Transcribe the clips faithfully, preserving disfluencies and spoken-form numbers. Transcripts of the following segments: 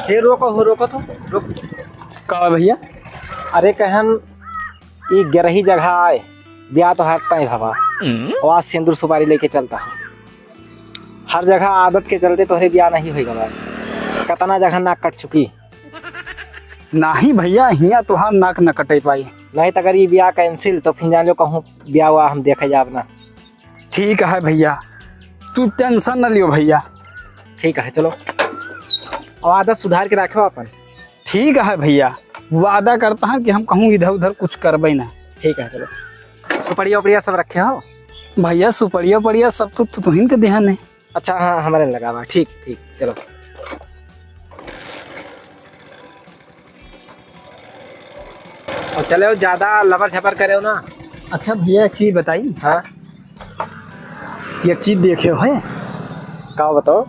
हे रोको हो, रोको तो, रोको। का भैया? अरे कहन, ई गरही जगह आए, ब्याह तो हर तय भवा। हम्म। और आज सिंदूर सुपारी लेके चलता हूँ। हर जगह आदत के चलते तोहरे ब्याह नहीं होई गवा। कतना जगह नाक कट चुकी। नाही भैया, हियाँ तोहार नाक न कटे पाई। नहीं तो अगर ये ब्याह cancel तो फिर जान लो कहूँ ब्याह हुआ हम देखे जाब ना। ठीक है भैया, तू tension न लियो भैया। ठीक है, चलो। अब आदत सुधार के रखो अपन। ठीक है भैया, वादा करता हूँ कि हम कहूँ इधर उधर कुछ करबे ना। ठीक है, चलो। सुपड़िया उपड़िया सब रखे हो? भैया, सुपड़िया उपड़िया सब तो तू, तुहिन के देहन है। अच्छा, हाँ, हमारे लगावा। ठीक, ठीक, चलो। और चले हो, ज्यादा लबर छपर करे हो ना। अच्छा भैया, एक चीज बताई। हाँ। एक चीज देखे हो है? का बताओ?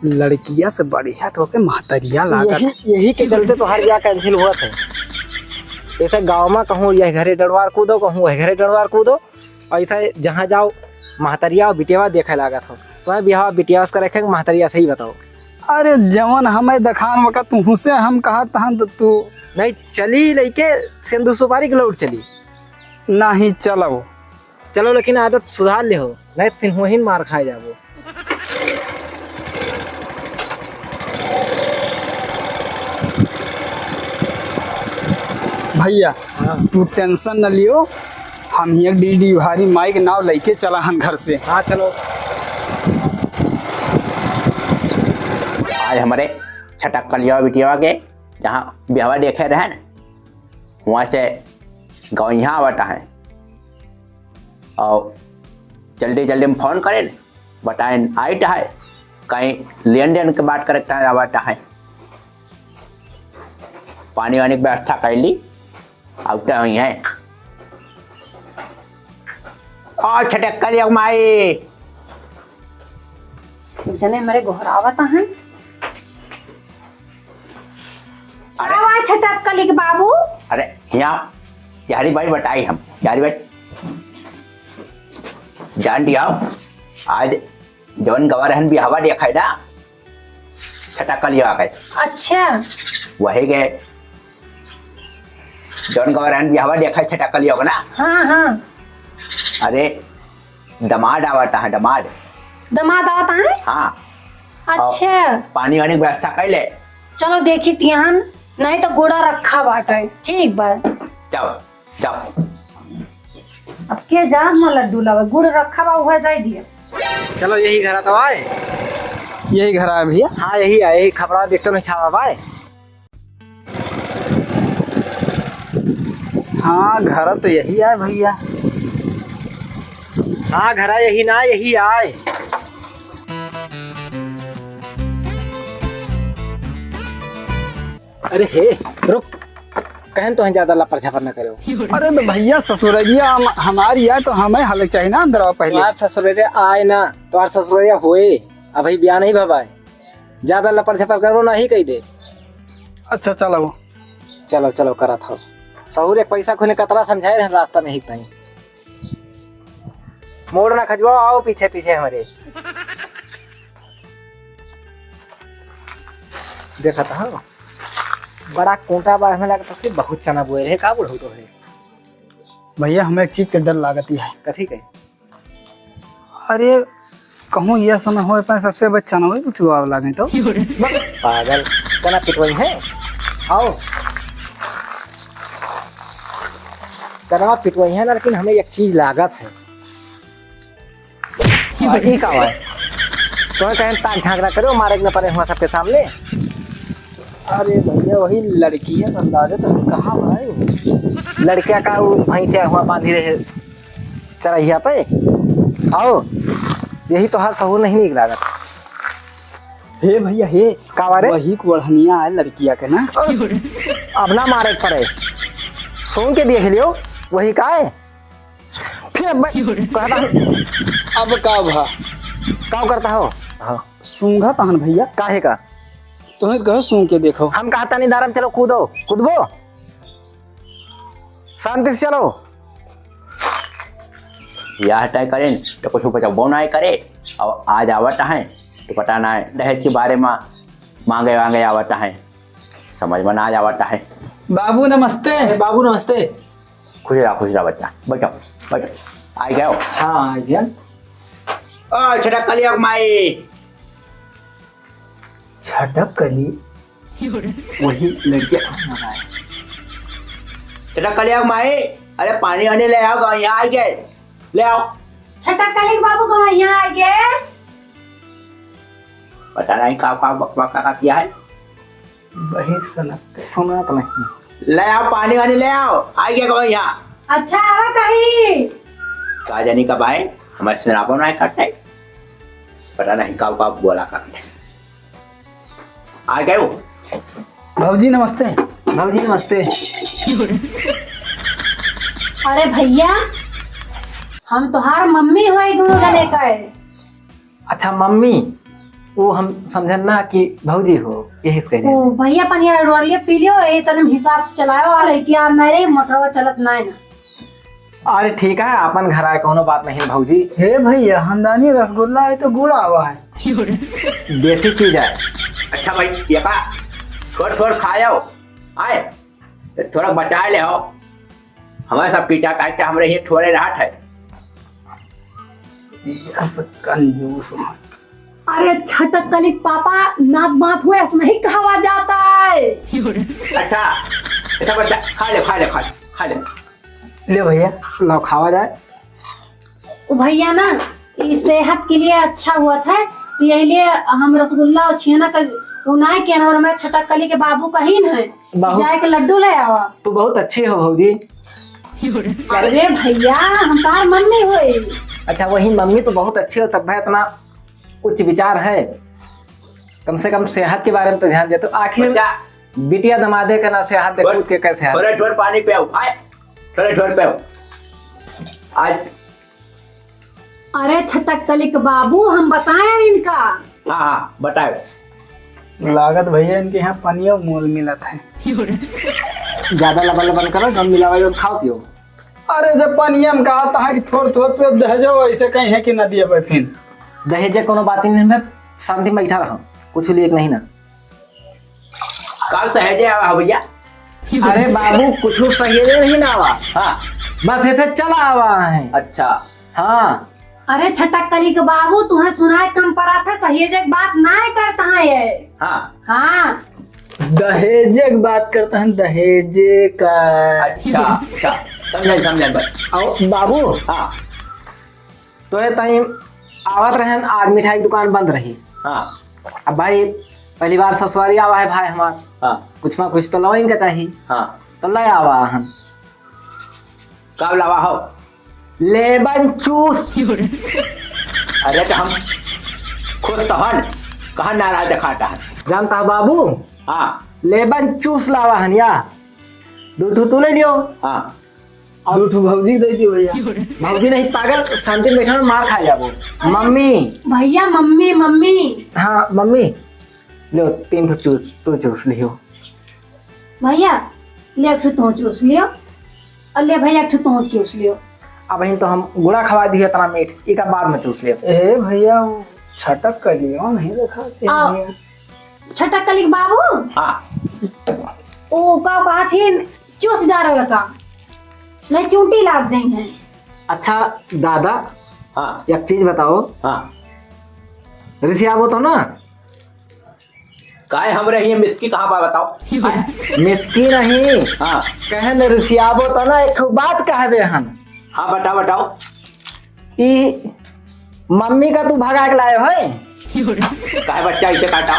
लड़किया से बढ़िया तो के महतरिया लागत। यही, यही के चलते तो हर ब्याह cancel हुआ था। जैसे गाँव में कहूँ यह घरे डंडवार कूदो, कहूँ वह घरे डंडवार कूदो, ऐसा जहाँ जाओ महतरिया और बिटियावा देखे लागत हो। तो बिहाव बिटियावा से करे के महतरिया से ही बताओ। अरे जवन हमें देखान वका तुहसे हम कहा तहन तो तू नहीं चली लइके सिंदूर सुपारी के लौट चली। नहीं चलो। चलो लेकिन आदत सुधार ले हो, नहीं तो फिर वहीं मार खाए जाबो। भैया, हाँ। तू tension न लियो, हम ही एक डीडी भारी माई के नाव लइके चला हन घर से। हाँ, चलो। आज हमारे छटक कलिया बिटिया के जहाँ ब्याहवा देखे रहे न, वहाँ से गवैया आवत है और जल्दी जल्दी में फोन करें, बताएं आइत है, कहीं लेन देन के बात करे के आवत है, पानी वानी के व्यवस्था कर ली, आवते हुई है। और छटक कर एक माई। जने हमारे गोहरावत हैं। अरे। आवा छटक कलिक बाबू। अरे, यहाँ यारी भाई बताई हम, यारी भाई जान दिया, आज जवन गवा रहन बिहावा देखा है ना, छटक कलिया के। अच्छा। वही के जवन गवा रहन बिहावा देखा है, छटक कलिया के ना। हाँ, हाँ। अरे, दमाद आवत है, दमाद। दमाद आवत है? हाँ। अच्छा। और पानी वानी की व्यवस्था कर ले। चलो देखी तिहान, नहीं तो गुड़ा रखा बाटे। ठीक बा। जाओ, जाओ। अब के जा हम लड्डू लावे, गुड़ रखा बा, उहे दे दिया। चलो यही घर तो आए। यही घर आए भैया? हाँ यही आए, यही खपड़ा देखते नहीं छावा बाय। हाँ, घर तो यही आए भैया। हाँ, घर यही ना, यही आए। अरे हे, रुक, कहन तो हैं ज्यादा लपर छपर न करो। अरे तो भैया, ससुररिया हम, हमारी आए तो हमें हल चाहिए ना अंदर पहले। तुम्हार ससुररिया आए ना, तुम्हार ससुररिया होए, अभी ब्याह नहीं भवाए। ज्यादा लपर छपर करो ना ही कही दे। अच्छा चलो। चलो, चलो, करत हो। सहूर एक पैसा खुने कतरा समझाए रहे रास्ता में ही कहीं। मोड़ ना खजुआ, आओ पीछे पीछे हमारे। देखा था, हाँ? बड़ा कोटा बा, हमें लगता से बहुत चना बोए रहे, का बुढ़ऊ तो है? भैया, हमें एक चीज के डर लागत ही है। कथी के? अरे, कहूँ यह समय होए पाए, सबसे बच चनवे कुछ चुआव लागे तो। पागल, चना पिटवई है? आओ। चनवा पिटवई है ना, लेकिन हमें एक चीज लागत है। और ई का है? तो कहें ताक झांक ना करो, मारे के न पड़े हुआ सबके सामने। अरे भैया, वही लड़की है, अंदाजा तो कहाँ बनाए हो? लड़किया का वो भैंसिया हुआ बांधी रहे चरहिया पे। आओ, यही तो हाल सहूर नहीं निक लागत। हे भैया, हे। का बारे? वही कोढ़निया है लड़किया के ना। अब ना मारे के पड़े, सुन के देख लियो, वही का है। फिर अब मैं कहता हूँ। अब का भा? का करता हो? हाँ। सूंघा तहन भैया। काहे का? तुम्हें तो कहो सूंघ के देखो। हम कहता नहीं दारम, चलो कूदो, कूदबो। शांति से चलो। यह तय करें तो कुछ बचाव ना करे, और आज आवत है तो पता ना है दहेज के बारे में मांगे वांगे आवत है, समझ में ना आवत है। बाबू नमस्ते। अरे बाबू नमस्ते। खुश रहा, खुश रहा बच्चा, बैठो, बैठो। आ गए हो? हाँ, आ गया। ओ, छटक कली हो माई। छटक कली? वही लड़किया कहाँ ना आए। छटक कली हो माई, अरे पानी वानी ले आओ, गाँव यहाँ आ गए, ले आओ। छटक कली के बाबू गाँव यहाँ आ गए। पता नहीं का, का बकबक का किया है। वही सुना, सुना तो नहीं। ले आओ पानी वानी ले आओ, आ गया कौन यहाँ? अच्छा, आवत ही। का जानी कब आए, हमारे सुनाबो ना करते। पता नहीं का, का बोला करते। आ गए हो? भौजी नमस्ते। भौजी नमस्ते। अरे भैया, हम तोहार मम्मी होई दोनों जने का है। अच्छा मम्मी, वो हम समझन ना कि भौजी हो, यही से कह रहे हैं। ओ भैया, पनिया रोलिया पी लियो, ये तने हिसाब से चलायो, और एटिया नहीं रही, मोटरवा चलत नहीं ना। अरे ठीक है, अपन घर आए, कोनो बात नहीं भौजी। हे भैया, हमदानी रसगुल्ला है तो गुड़ आवा है। देसी चीज है। अच्छा भाई, ये का? थोड़ थोड़ खायो, आए, थोड़ा बचा ले हो। हमारे सब पीछा काहे के हमरे ये थोड़े राहत है। यस, कंजूस मत। अरे छटक कलिक पापा, नात बात हुए, ऐसा नहीं खावा जाता है। अच्छा, अच्छा बच्चा, खा ले, खा ले, खा ले, खा ले। ले भैया, लो खावा जाए। ओ भैया ना, ई सेहत के लिए अच्छा हुआ था, तो यही लिए हम रसगुल्ला और छेना का उनाए के ना, और मैं छटक कली के बाबू कहीं न है, बाबू, जाए के लड्डू ले आवा। तू बहुत अच्छी हो भौजी। अरे भैया, हम तार मम्मी होई। अच्छा, वही मम्मी तो बहुत अच्छी हो, तब है इतना उच्च विचार है। कम से कम सेहत के बारे में तो ध्यान देते हो। आखिर बच्चा, बिटिया दमादे का ना सेहत देखो, थोड़ा, के कैसे है? थोड़ा ढोर पानी पियो, आए, थोड़ा ढोर पियो। आज अरे छटक कलिक बाबू, हम बताएं इनका। हाँ, हाँ, बताओ। लागत भैया इनके यहाँ पनिया मोल मिलत है। ज्यादा लबा लबन करो, जब मिलावा जब खाओ पियो। अरे जब पनिया में कहा था कि थोड़ थोड़ पियो, दहेजो ऐसे कहीं है कि नदिया पे फिन। दहेज कोनो बात नहीं है, शांति में बैठा रहो, कुछ लिए नहीं ना। काल सहेजे आवा हो भैया। अरे बाबू, कुछ सहेजे नहीं ना आवा। हाँ। बस ऐसे चला आवा है। अच्छा। हाँ। अरे छटक कली के बाबू, तुम्हें सुनाए कम पड़ा था, सहेजे के बात ना करता है ये। हाँ। हाँ। दहेजे के बात करता है, दहेजे का। अच्छा, अच्छा। समझे, समझे बस। आओ बाबू। हाँ। तोरे ताई आवत रहन, आज मिठाई दुकान बंद रही। हाँ। अब भाई, पहली बार ससुरारी आवा है भाई हमार। हाँ। कुछ ना कुछ तो लवाइन के चाही। हाँ। तो ले आवा हन। का लावा हो? लेमन चूस। अरे तो हम खुश तो हन, कहाँ नाराज दिखाता है? जानता है बाबू? हाँ। लेमन चूस लावा हन या। दो ठो तू ले लियो। हाँ। और दो ठो भौजी दे दियो भैया। भौजी नहीं पागल, शांति में बैठा मार खा जाबो। अरे मम्मी। भैया, मम्मी, मम्मी। हाँ, मम्मी। लो, तीन ठो चूस, तू चूस लियो। भैया, ले एक ठो तू चूस लियो। और ले भैया, एक ठो तू चूस लियो। अब ही तो हम गुड़ा खवा दिए इतना मीठ, इका बाद में चूस लियो। ए भैया, वो छटक कर लियो, नहीं देखा के आ, भैया। छटक कलिक बाबू? हाँ। ओ का कहा थी, चूस जा रहा था, नहीं चूंटी लाग जाई है। अच्छा दादा, हाँ। एक चीज बताओ। हाँ। रिसियाबो तो ना? काहे हम रहिए मिसकी कहाँ पर बताओ? मिसकी नहीं। हाँ। कहे न रिसियाबो तो ना, एक ठो बात कहबे हन। हाँ, बताओ, बताओ। ई मम्मी का तू भगा के लाए हो? काहे बच्चा इसे काटा?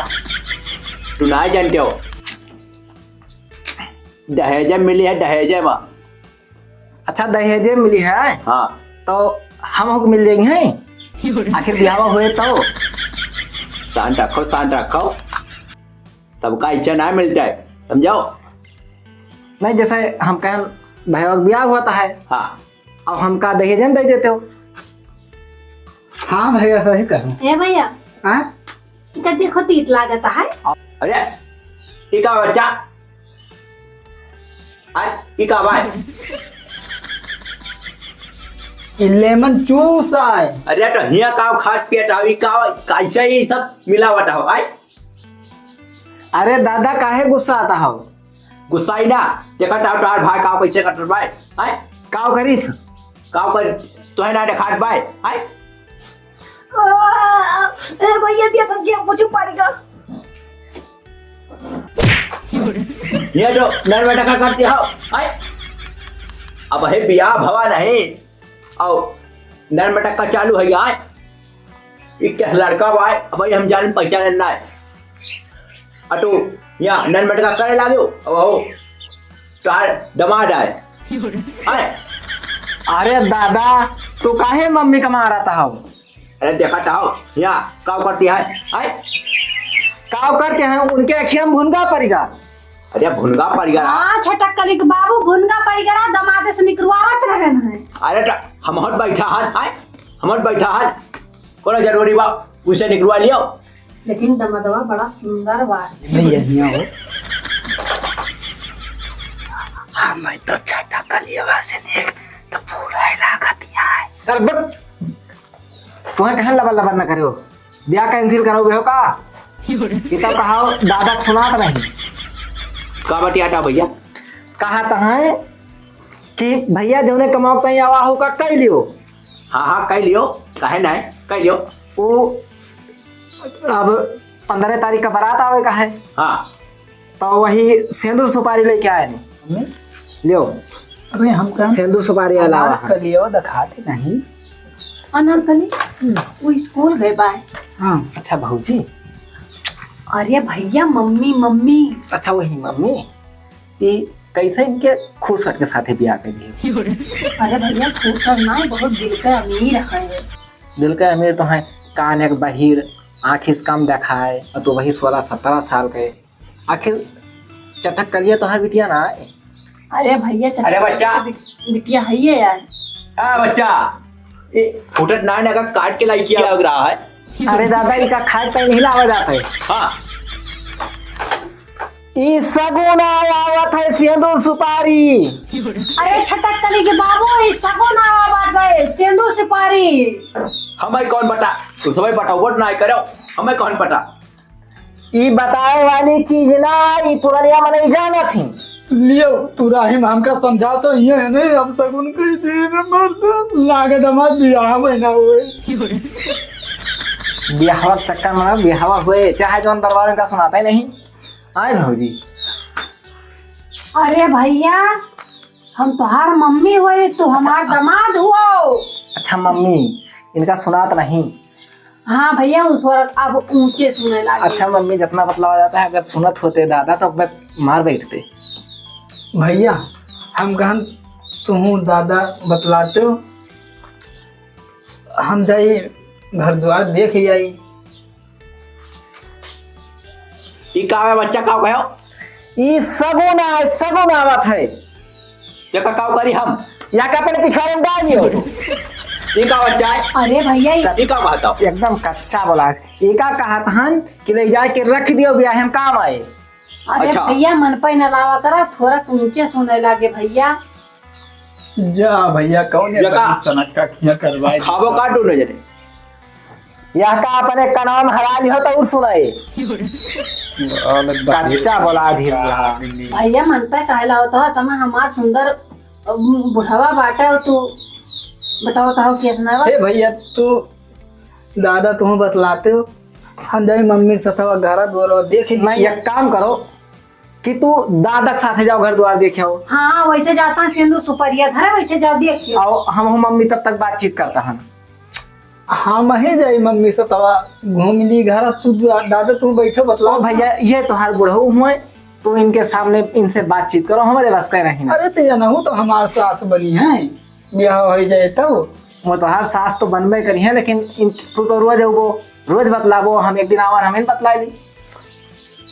तू ना जानते हो, दहेजे मिली है, दहेजे में। अच्छा, दहेजे मिली है? हाँ। तो हम होके मिल जाएंगे, हैं? आखिर बिहावा हुए तो। शांत रखो, शांत रखो, सबका इच्छा ना मिलता है, समझाओ। नहीं, जैसे हम कहन भैया का ब्याह होता है, हाँ। और हमका दहेज में दे देते हो। हाँ भैया, सही कहो। ए भैया, हाँ? इका देखो, तीत लागत है। अरे, ई का बच्चा? आज ई का बात? ई लेमन चूस आए। अरे, तो हिया का खात पियत आओ, ई का, कैसे ई सब मिलावट हो, आए? अरे दादा, काहे गुस्सा आता हो? गुस्सा ही ना, देखा ताऊ तार भाई काव कैसे कटत बाय, हैं? काव करिस? काव कर, तोहे ना देखात बाय, हैं? आ, ए भैया, देखा के कुछ पड़ गया। ये जो नर मटका करती हो, हैं? अब हे बियाह भवा नहीं, अउ नर मटक्का चालू है यार। ई के लड़का बा, अब हम जाने पहचाने ना है। अ तू यहाँ नर मटक्का करे लागे हो, अब हो, तार दमाद आए। आए। अरे दादा, तू काहे मम्मी का मारत हो? अरे देखा तो हो, यहाँ काव करती है, आए? काव करते हैं, उनके अखिया में भुनगा पड़िगा। अरे भुनगा पड़िगा रहा। हाँ, छटक कली के बाबू, भुनगा पड़िगा रहा, दमादे से निकरवावत रहे हैं। अरे तो हम हट बैठा हन, आए? हम हट बैठा हन। कोनो जरूरी बा, उसे निकरवा लियो। लेकिन दमदवा बड़ा सुंदर बा। भैया, हियाँ हो। हाँ, मैं तो छटक कलियवा से देख, तो बूढ़ा ही लागत यहाँ है। अरे बक, तुहें कहेन लबर लबर न करेव, ब्याह cancel करोगे हो का? ई तब कहाव, दादा के सुनात नहीं। का बतियात हो भैया? कहत हैं कि भैया जौने कमाओ तई आवा हो का कह लियो। हाँ, हाँ, कह लियो, काहे नाय, कह लियो। वो अब पन्द्रह तारीख का बारात आवे का है। हाँ। तो वही सेंदूर सुपारी लेके आए हैं। हमें? लियो। अरे, हम कहा सेंदू सुपारी अलावा है। अनारकलियो दिखाते नहीं। अनारकली? हम्म। वो स्कूल गए बाय। हाँ। अच्छा भौजी। अरे भैया, मम्मी, मम्मी। अच्छा वही मम्मी। ई कैसे इनके खूसट के साथे बियाह कर दिए? अरे भैया, खूसट ना, बहुत दिल के अमीर है। दिल के अमीर तो है, कान एक बहिर, आँखी से कम देखाए, और तो वही सोलह सत्रह साल के। आखिर चटक कलिया तोहार बिटिया ना है। अरे भैया, चटक अरे बच्चा। कलिया बिट-, बिटिया है ये यार। आ बच्चा, ए, फुटत ना है ना, काट के लाई किया लग रहा है। अरे दादा, इका खाए पे नहीं लावा जाता है। हाँ। ई सगुन आवत है सेंदूर सुपारी। अरे छटक कली के बाबू, ई सगुन आवा बात है, सेंदूर सुपारी। हमें कौन बता, तू समय बटावट ना करो, हमें कौन पता। ई बतावे वाली चीज ना, ई पुरनिया मनई जानत ही। लियो, तू राहिम हमका समझा तो ये नहीं, हम सगुन कही दे रे मर्द, लागे दमाद बियाह में ना होए। बियाहवा के चक्कर में ना बियाहवा हुए, चाहे जौन दरबार में का सुनाता ही नहीं। आए भौजी। अरे भैया, हम तोहार मम्मी होई, तू हमार अच्छा। दमाद हुआ। अच्छा मम्मी, इनका सुनात नहीं। हाँ भैया, उ थोड़ा अब ऊंचे सुने लागे। अच्छा मम्मी, जितना बतलावा जाता है, अगर सुनत होते दादा तो अब मार बैठते। भैया, हम कहन तुहू दादा बतलाते हो, हम जाई घर द्वार देख आई। ई का है बच्चा, का कहो? ई सगुन आए, सगुन आवत है। जेका का करी हम? या का अपने पिछवाड़े में डाल दियो। ई का बच्चा है? अरे भैया, ई ई का कहता हो? एकदम कच्चा बोला। ई का कहत हन कि ले जाके रख दियो, ब्याह में काम आए। अरे अच्छा। भैया, मन पे न लावा करा, थोड़ा ऊंचे सुने लागे भैया। जा भैया, कौन है जका बड़ी सनक का खिया करवाए? खाबो का दो नजरे। यह का अपने कनाम हरा लिहो तो और सुनाए। कच्चा बोला धीर रहा। भैया, मन पे कहला होता है, तमा हमार सुंदर, अम, बुढ़ावा बाटा हो, तू बताओ तो कैसना बा? हे भैया, तू दादा तुम बतलाते हो, हम जाई मम्मी सथवा घर द्वार देख ली। नहीं, एक काम करो कि तू दादा के साथे जाओ, घर द्वार देखे आओ। हाँ, वैसे जाता है, सेंदूर सुपरिया धरे, वैसे जाओ देखे आओ। आओ, हम हो मम्मी तब तक बातचीत करता है। हम ही जाई मम्मी सथवा घूम ली घर, तू दा-, दादा तू बैठो बतलाओ। ओ भैया, ये तोहार बुढ़ऊ हुए, तू इनके सामने इनसे बातचीत करो, हमारे बस का नहीं ना। अरे तो ये नहू तो हमार सास बनी है। ब्याह हो जाए तब। वो तो हर सास तो बनबे करी है, लेकिन इन, तू तो रोज होगो, रोज बतलाबो, हम एक दिन आवन, हम इन बतला ली।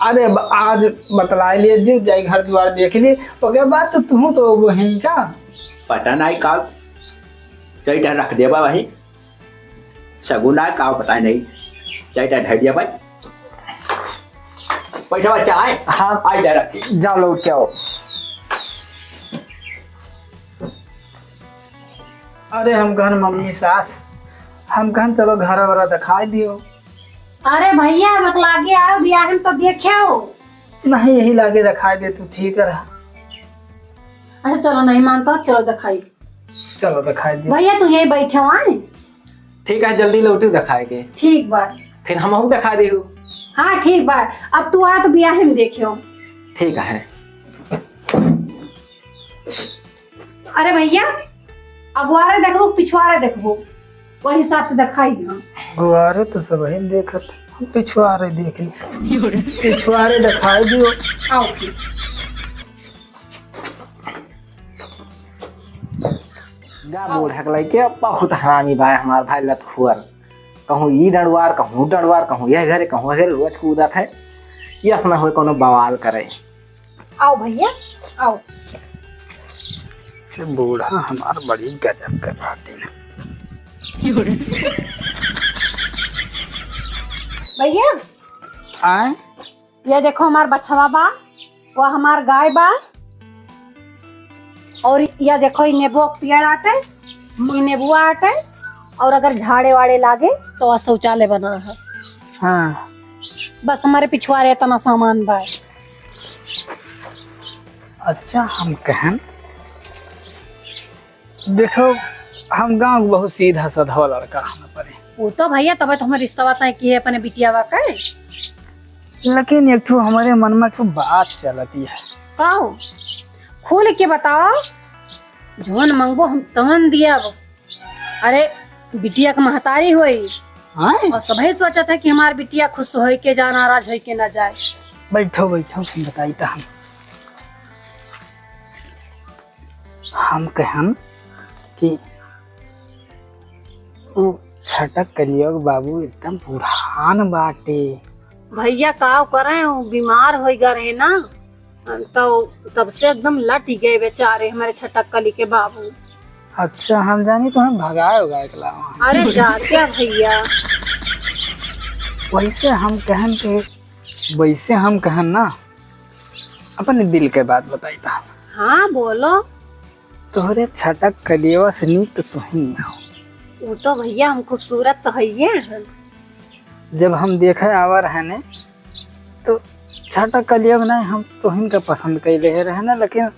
अरे ब-, आज बतला लिए, दिन जाई घर द्वार देख ली, ओके बाद तो तू तो वो है का? पता नहीं काल, कई डर रख देबा वही, सगुना का पता नहीं, कई डर ढर दिया भाई। बैठो बच्चा, आए। हाँ। आए direct। जाओ लोग, क्या हो? अरे हम कहन मम्मी सास, हम कहन चलो घर वरा दिखाई दियो। अरे भैया, बतलागे आओ, बियाह में तो देखे हो। नहीं, यही लागे देखाई दे, तू ठीक रहा। अच्छा चलो, नहीं मानता, चलो देखाई। चलो देखाई दे। भैया तू यहीं बैठे हो, आए? ठीक है, जल्दी लौटी देखाए के। ठीक बा। फिर हमहू देखाई देहू। हाँ ठीक बा, अब तू आ तो बियाहे में देखे हो। ठीक है। अरे भैया, अगुआरे देखबो, पिछुआरे देखबो, वही हिसाब से देखाई दियो। अगुआरे तो सबही देखत, हम पिछुआरे देख ली। पिछुआरे देखाई दियो। आओ फिर। गा बूढ़ा के लइके बहुत हरामी बा हमार भाई लतखुअर। कहूँ ई डंडवार, कहूँ डंडवार, कहूँ यह घरे, कहूँ वह घरे, रोज कूदत है। यस ना होए कोनो बवाल करे। आओ भैया, आओ। से बूढ़ा हमार बड़ी गजब के बात है। भैया, आए? ये देखो हमार बछवा बा, वो हमार गाय बा, और या देखो ई नेबुआ के पेड़ आटे, ई नेबुआ आटे, और अगर झाड़े वाड़े लागे तो वह शौचालय बना है। हाँ। बस हमारे पिछुआरे इतना सामान बा। अच्छा, हम कहन, देखो, हम गाँव के बहुत सीधा सधवा लड़का हम परे। वो तो भैया, तबे तो हमारे रिश्ता तय किए अपने बिटिया बा के। लेकिन एक ठो हमारे मन में एक ठो बात चलती है। का हो? खुल के बताओ। जौन मंगबो हम तवन दियब। अरे, बिटिया के महतारी होई। हाँ? और सबही सोचत है कि हमार बिटिया खुश होई के जा, नाराज होई के ना जाए। बैठो, बैठो, हम बताई त हम। हम कहन कि उ छटक कलिया के बाबू एकदम बुढ़ान बाटे। भैया, काव करें, उ बीमार होइ गए रहे ना, तो तब से एकदम लट गए बेचारे हमारे छटक कली के बाबू। अच्छा, हम जानी तो हम भगाए उगाए के लावा। अरे जा क्या भैया। वैसे हम कहन के, वैसे हम कहन ना, अपने दिल के बात बताई था। हाँ, बोलो। तोहरे छटक कलियवा से नीक तो तुही हो। वो तो भैया हम खूबसूरत तो हइये हैं। जब हम देखे आवा रहे ने, तो छटक कलियवा नहीं, हम तोहिन का पसंद कैले है रहे ने, लेकिन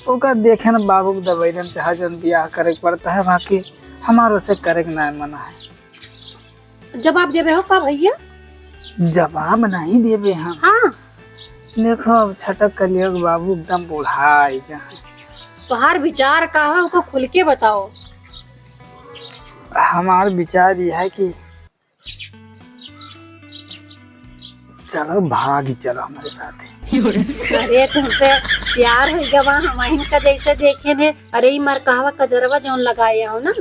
ओका देखे न बाबू के दबैलन चाहे जन बियाह करे के पड़ता है, बाकी हमारो से करे के ना मना है। जवाब देबे हो का भैया? जवाब नहीं देबे हम। हाँ। देखो, अब छटक कलिया के बाबू एकदम बुढ़ाई गए हैं। तोहार विचार का है, ओका खुल के बताओ। हमार विचार यह है कि चलो, भाग ही चलो हमारे साथ। अरे, तुमसे प्यार हो गवा, हम इनका जैसे देखे ने। अरे, ई मरकहवा कजरवा जौन लगाए हो ना,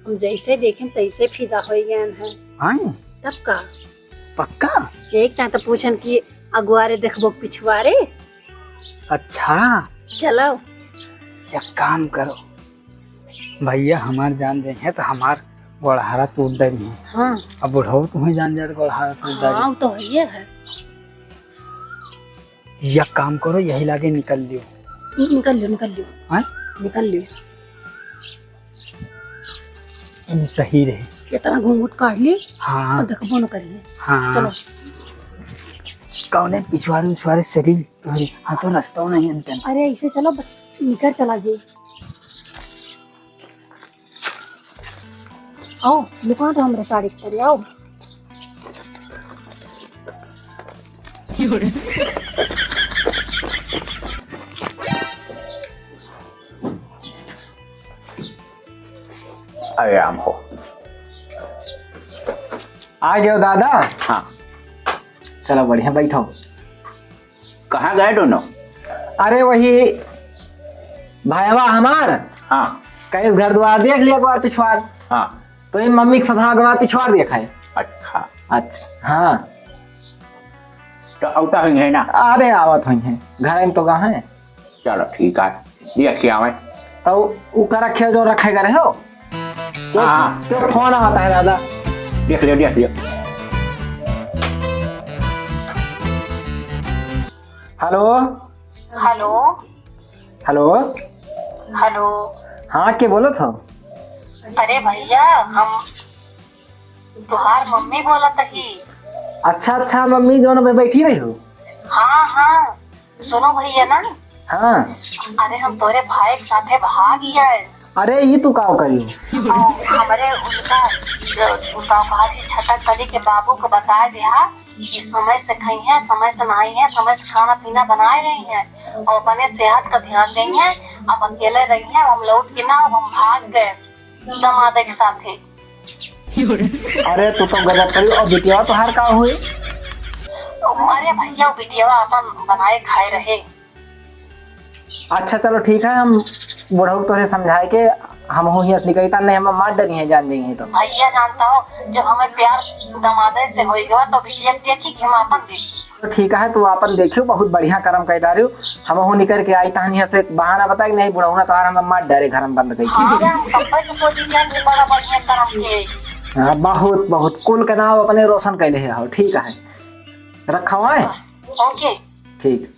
हम जैसे देखेन तैसे फिदा होइ गएन हैं। हाँ? तब का? पक्का? एक ता तो पूछन कि अगुआरे देखबो पिछुआरे। अच्छा। चलो। एक काम करो भैया, हमार जान देंगे तो हमार गोड़हारा टूट डरी है। हाँ। अब बुढ़ऊ तुम्हें जान जाए तो गोड़हारा टूट डरी। हाँ, वो तो है ही है। या काम करो, यही लागे निकल लियो। नि-, निकल लियो, निकल लियो। हाँ? निकल लियो। ये सही रहे। इतना घूंघट काढ़ ली, हाँ। और देखबो न करिए। हाँ। चलो। कौने पिछुआरे उछुआरे शरीर तोहरे हाथों रस्तों नहीं अंतन। अरे ऐसे चलो, बस निकल चला जी। आओ, दुकान तो हमरे साड़ी के तरे आओ। अरे राम हो। आ गयो दादा? हाँ। चलो बढ़िया, बैठो। कहाँ गए दोनों? अरे वही भाईवा हमार, हाँ। कहीं घर द्वार देख लिया, एक बार पिछवार। हाँ। तो ये मम्मी के साथ, हाँ, एक बार पिछवार देखा है। अच्छा। अच्छा, हाँ। तो औता हुई है ना? अरे आवत हुई है, घर में तो कहाँ है? चलो ठीक है, देखिए आवे। तो ऊ का रखे जो रखे करे हो? तो, हाँ। तो फोन आता है दादा। देख लियो, देख लियो। हेलो। हेलो। हेलो। हेलो। हाँ, के बोलत हो? अरे भैया, हम तुहार मम्मी बोलत ही। अच्छा, अच्छा, मम्मी जौन अबे बैठी रही हो? हाँ, हाँ। सुनो भैया ना। हाँ। अरे, हम तोरे भाई के साथे भाग गए। अरे, ई तू का करियो? और हमरे उनका, अ, उनका कहा थी छटक कली के बाबू को बताए दिया कि समय से खाई है, समय से नहाई है, समय से खाना पीना बनाए रही है और अपने सेहत का ध्यान देई है। अब अकेले रही है, हम लौट के ना, अब हम भाग गए दमाद के साथे। अरे, तू तो गजब करी। और बिटिया तोहार का हुई? अरे भैया, बिटिया अपन बनाए खाए रहे। अच्छा, चलो ठीक है, हम बुढ़ऊ तोहरे समझाए के हम हो ही असली कही, नहीं हम मार डरी है, जान जाई है तो। भैया जानता हो, जब हमें प्यार दमादे से होई गवा, तो बिटिया के देखी कि हम अपन देखी। तो ठीक है, तू अपन देखियो, बहुत बढ़िया करम कर डारियो। हम हो निकर के आई तहन यहाँ से बहाना बताए कि नहीं, बुढ़ऊ ना तोहार हमें मार डारे, घर में बंद कई। हाँ, हम कब से सोची कि हम बड़ा बढ़िया करम के। हाँ, बहुत, बहुत कुल के नाम अपने रोशन कैले है। हो, ठीक है, रखा हुआ है। ओके। ठीक।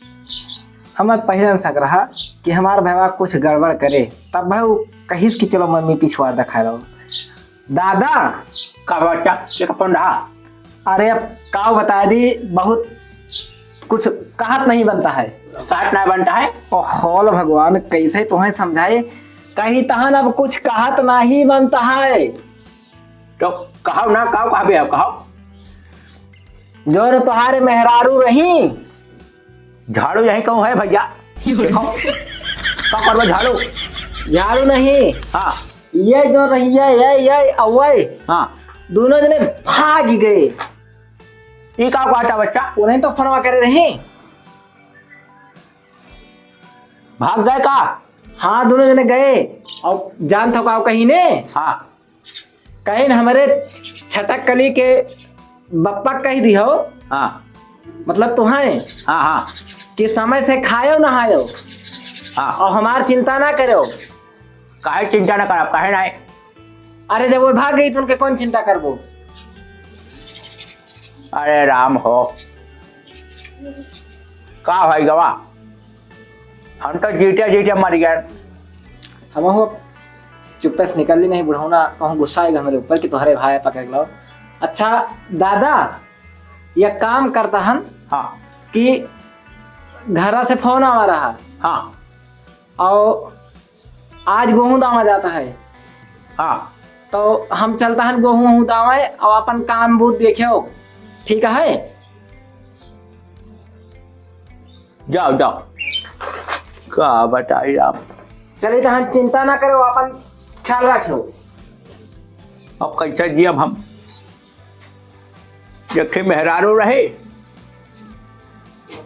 हमें पहले शक रहा कि हमार भैया कुछ गड़बड़ करे, तब भाई वो कहिस कि चलो मम्मी पिछुआ दिखा लो। दादा। का बच्चा, ये का पंडा? अरे अब का बता दी, बहुत कुछ कहत नहीं बनता है। साथ ना बनता है। ओ होल भगवान, कैसे तुम्हें समझाए, कहीं तहन अब कुछ कहत नहीं बनता है। तो कहो ना, कहो, कहबे अब, कहो। जोर तोहारे मेहरारू रही। झाड़ू यहीं कहूँ है भैया। देखो, का करबो झाड़ू? झाड़ू नहीं। हाँ। ये जो रही है, ये, ये, अवै। हाँ। दोनों जने भाग गए। ई का कहता बच्चा? उन्हें तो फोनवा करे रही। भाग गए का? हाँ, दोनों जने गए। और जान तो का कहीं ने? हाँ। कहीं न हमरे छटक कली के बप्पा कह दिहो। हाँ। मतलब तुहैं। हाँ, हाँ। कि समय से खायो नहायो। हाँ। और हमार चिंता ना करो। काहे चिंता ना करब, काहे नाहीं? अरे जब वो भाग गई तो उनके कौन चिंता करबो? अरे राम हो, का भाई गवा? हम तो जीते जीते मर गए। हम हो चुप्पे से निकल ली नहीं बुढ़ौना, कहूँ गुस्सा आएगा हमरे ऊपर कि तोहरे भाई पकड़ लो। अच्छा दादा, ये काम करता हम हाँ। कि घरा से फोन आवा रहा। हाँ। और आज गेहूं दावा जाता है। हाँ। तो हम चलता है गेहूं वहूं दावे और अपन काम बूत देखो, ठीक है? जाओ, जाओ। का बताई आप? चलिए, तो हम चिंता ना करो, अपन ख्याल रखो। अब कैसे जियब हम? एक ठे मेहरारू रहे,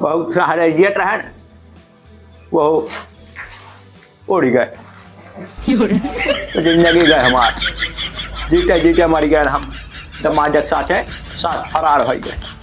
बहुत सहारे जियत रहन, वो उड़ गए। जिंदगी गए हमार, जीते जीते मर गए हम, दमाद के साथे साथ फरार हो गए।